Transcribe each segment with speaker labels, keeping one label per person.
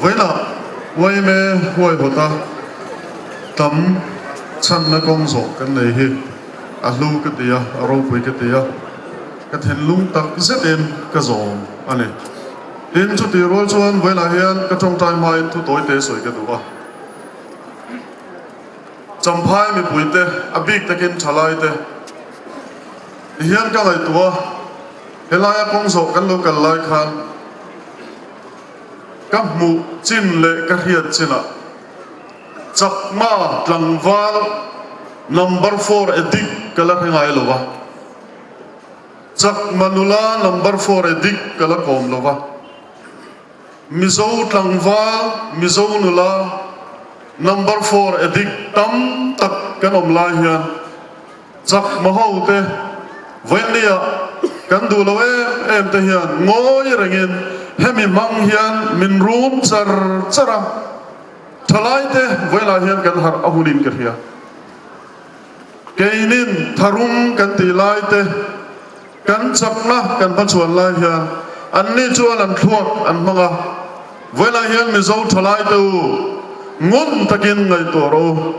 Speaker 1: Vawiinah yma huaihawta tam chhanna kawng zawh kan nei hi a hlu ka ti a, a ropui ka ti a, ka thinlung tak zetin ka zawm a ni. Tin, chutih rual chuan vawiinah hian ka tawngtai hmain thu tawi te sawi ka duh a. Champhai mipuite, a bik takin thalaite tihian ka ngaihtuah a, helaia kawng zawh kan lo kal lai khan ka hmuh chin leh ka hriat chinah Chakma tlangval number four addict ka la hre ngai lo va, Chakma nula number four addict ka la kawm lo va. Mizo tlangval, Mizo nula, number four addict tam tak kan awm lai hian chakma ho te vawinia kan duh lo em em te hian ngawi rengin hemi hmang hian min rum char char a, thalai te vawilah hian kan harh a hunin ka hria. Keinin tharum kan tih lai te. Kan chakna kan hmachhuan lai hian anni chuan an thluak an hmang a, vawilah hian Mizo thalaite u ngun takin ngaihtuah rawh u.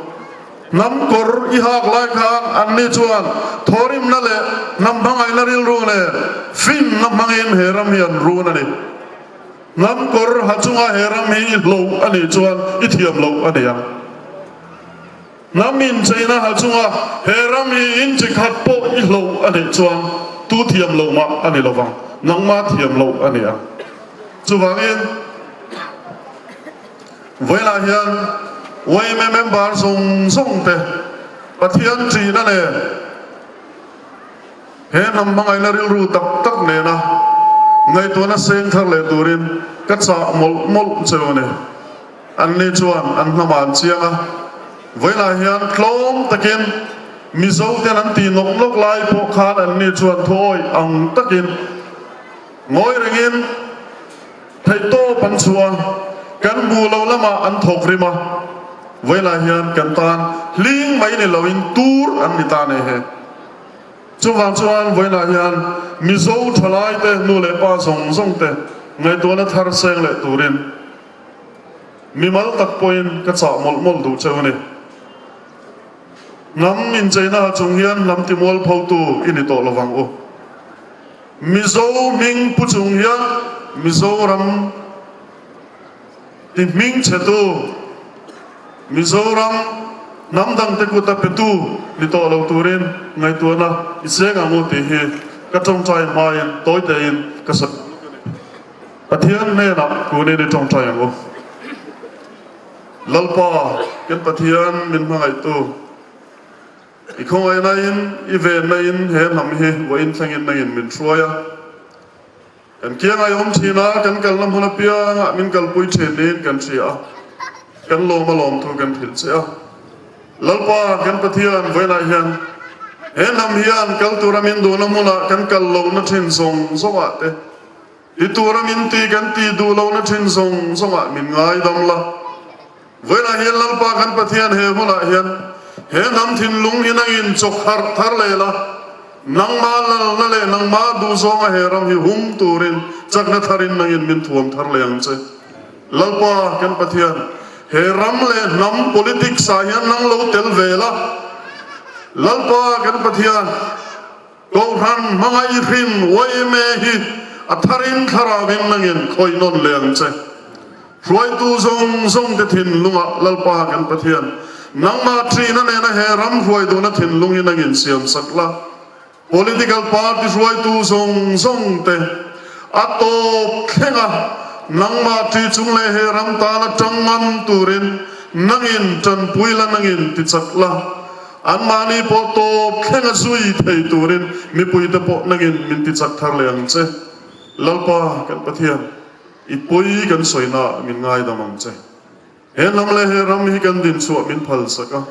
Speaker 1: Hnam kawr i hak lai khan anni chuan thawrimna leh hnam hmangaihna rilru nen finna hmangin he ram hi an run a ni. Hnam kawr ha chunga he ram hi i hloh a nih chuan i thiam loh a ni ang. Hnam incheina ha chunga he ram hi inchi khat pawh i hloh a nih chuan tu thiam loh mah a ni lovang, nangma thiam loh a ni ang. Chuvangin vawilah hian yma member zawng zawng te Pathian ṭihna nen he hnam hmangaihna rilru tak tak nena ngaihtuahna seng thar leh turin ka chah mawlh mawlh cheu a ni. Anni chuan an hnamah an chiang a, vawilah hian tlawm takin Mizo ten an tih nawk nawk lai pawh khan anni chuan thuawih ang takin ngawi rengin theihtawp an chhuah a, kan hmuh loh lamah an thawk rim a, vawilah hian kan tan hling mai ni loin tur an ni ta nei he. Chuvang chuan vawiinah hian Mizo thalaite nu leh pa zawng zawng te ngaihtuahna thar seng leh turin Mimal tak pawhin ka chah mawlh mawlh duh cheu a ni. Hnam incheina ha chung hian hnam timual photu i ni tawh lovang u. Mizo hming pu chung hian Mizoram ti hming chhetu, Mizoram hnam dangte kuta petu ni tawh lo turin ngaihtuahna i cheng ang u tih hi ka tawngtai hmain tawitein ka sawi lawk a ni. Pathian hnenah kunin i tawngtai ang u. Lalpa, kan Pathian min hmangaihtu, i khawngaihna in, i venna in he hnam hi vawiin thlengin nangin min hruai a. Kan kianga i awm thin a, kan kalna hmun apiangah min kalpui thin niin kan hria a, kan lawm a lawmthu kan hrilh che a. Lalpa, kan Pathian, vawiinah hian he hnam hian kal tura min duhna hmunah kan kal lohna thin zawng zawngah te, I tura min ti kan ti duh lohna thin zawng zawngah min ngaidam la. Vawiinah hian Lalpa kan Pathian he hunah hian he hnam thinlung hi nangin chawk harh thar leh la, nangma lalna leh nangma duhzawnga he ram hi hum turin chakna tharin nangin min thuam thar leh ang che. Lalpa kan Pathian, he ram leh hnam politics ah hian nang lo tel ve la. Lalpa kan Pathian, Kohhran hmangaih hrin yma hi a tharin thlarauin nangin khawih nawn leh ang che. Hruaitu zawng zawng te thinlungah Lalpa kan Pathian, nangmah ṭihna nena he ram hruai duhna thinlung hi nangin siam sak la. Political party hruaitu zawng zawng te a tawp thlenga nangmah ṭih chung leh he ram tana ṭang ngam turin nangin ṭanpui la nangin ti chak la. Anmahni pawh tawp thlenga zui thei turin mipuite pawh nangin min ti chak thar leh ang che. Lalpa kan Pathian, i pawi kan sawina min ngaidam ang che. He hnam leh he ram hi kan dinchhuah min phal sak a,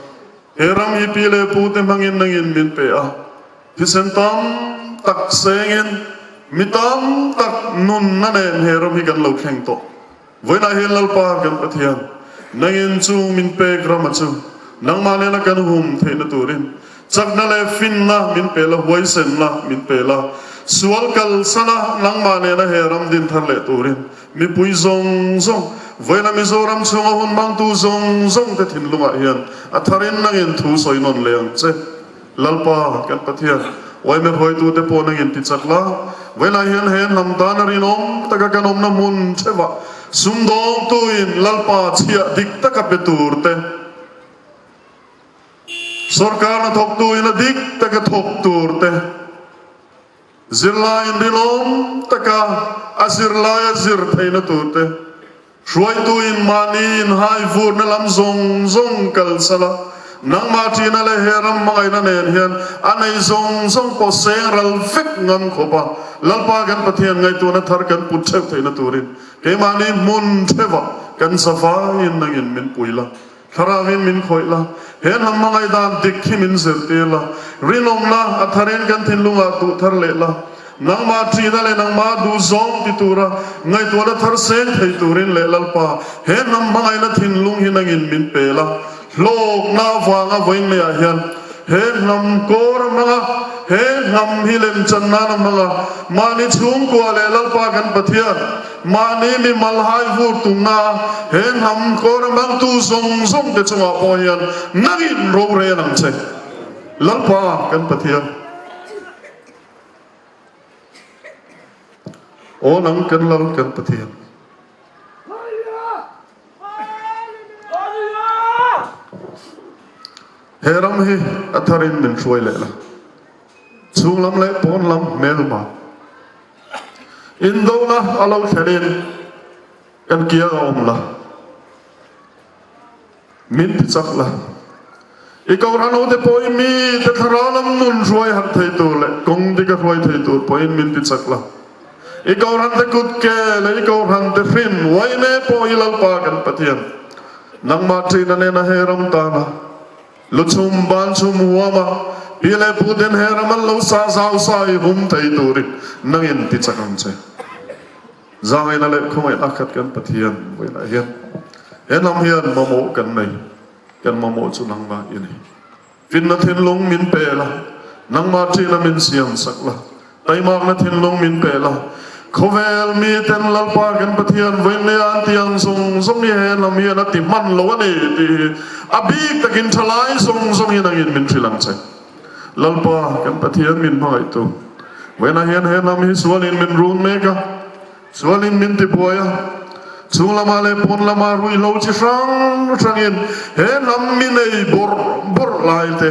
Speaker 1: he ram hi pi leh pute hmangin nangin min pe a, thisen tam tak sengin mi tam tak nunna nen he ram hi kan lo thleng tawh. Vawiinah hian Lalpa kan Pathian, nangin chu min pek rama chu nangmah nena kan hum theihna turin chakna leh finna min pe la, huaisenna min pe la, sual kalsana nangmah nena he ram din thar leh turin mipui zawng zawng. Vawiina Mizoram chhunga hun hmangtu zawng zawng te thinlungah hian a tharin nangin thu sawi nawn leh ang che. Lalpa kan Pathian, uaime hruaitute pawh nangin ti chak la, vawilah hian he hnam tan a rinawm taka kan awmna hmun theuhah sumdawngtuin Lalpa chhiah dik taka pe tur te, Sorkar hnathawktuin a dik taka thawk tur te, Zirlaiin rinawm taka a zirlai a zir theihna turte, hruaituin mahni inhai vurna lam zawng zawng kal sala, nangmah ṭihna leh he ram hmangaihna nen hian a nei zawng zawng pawh seng ral vek ngam khawp a, Lalpa kan Pathian ngaihtuahna thar kan put ṭheuh theihna turin keimahni hmun ṭheuhah kan zavaiin nangin min pui la. Thlarauin min khawih la, he hnam hmangaih dan dik hi min zirtir la, rinawmna a tharin kan thinlungah duh thar leh la, nangmah ṭihna leh nangmah duh zawng ti tura ngaihtuahna thar seng thei turin leh Lalpa, he hnam hmangaihna thinlung hi nangin min pe la, hlawkna avanga vawiin maiah hian he hnam kawr a hmang a, he hnam hi lemchan nan a hmang a, mahni chhungkua leh Lalpa kan Pathian, Mahni mi malhai vur tumna he hnam kawr hmangtu zawng zawng te chungah pawh hian nangin rorel ang che. Lalpa kan Pathian. Aw nang kan Lal kan Pathian. He ram hi a tharin min hruai leh la. Chhung lam leh pawn lam hmelma. Indona a lo thlenin kan kiang a awm la, min ti chak la. I Kohhranhote pawhin mite thlarau lam nun hruai harh thei tur leh kawng dika hruai thei tur pawhin min ti chak la. I Kohhrante kut ke leh i Kohhrante hrin uaime pawh hi Lalpa kan Pathian, nangmah ṭihna nena he ram tana Lu chhum ban chhum huam a, pi leh pu ten he ram an lo sah zau sa i hum thei turin nangin ti chak ang che. Zangaihna leh khawngaihna khat kan Pathian vawiinah hian he hnam hian mamawh kan nei, kan mamawh chu nangmah i ni. Finna thinlung min pe la, nangmah ṭhina min siam sak la, Taimakna thinlung min pe la, khawvel miten Lalpa kan Pathian vawiin an ti ang zawng zawng hi he lam hian a ti hman lo a ni tih hi a bik takin thalai zawng zawng hi nangin min hrilh ang che. Lalpa kan Pathian min hmangaihtu, vawiinah hian he lam hi sualin min run mek a, sualin min ti buai a, chung lamah leh pawn lamah ruihhlo chi hrang hrangin he lam mi nei bawrh bawrh lai te,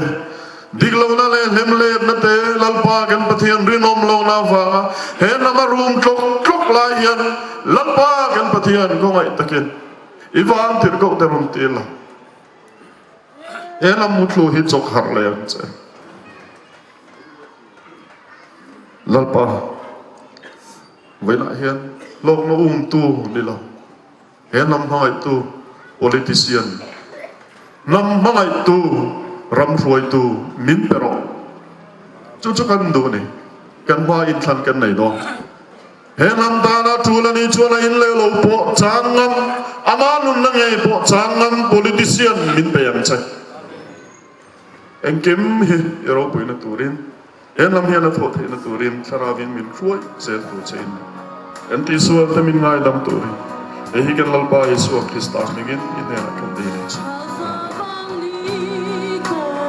Speaker 1: Dik lohna leh hlem letna te Lalpa kan Pathian rinawm lohna avanga he hnama rum tlawk tlawk lai hian Lalpa kan Pathian khawngaih takin i vang tirh koh te rawn ti la. He hnam muthlu hi chawk harh leh ang che. Lalpa vawiinah hian hlawkna umtu ni lo. He hnam hmangaihtu politician, hnam hmangaihtu ram hruaitu min pe rawh. Chu chu kan duh a ni. Kan hma inthlan kan nei dawn. He hnam tana tul a nih chuan a in leh lo pawh chang ngam, ama nunna ngei pawh chang ngam politician min pe ang che. Engkim hi i ropuina turin. He hnam hian a thawh theihna turin Thlarauin min hruai zel tur che in kan tihsual te min ngaidam turin hei hi kan Lalpa Isua Krista hmingin i hnenah kan dil ang che.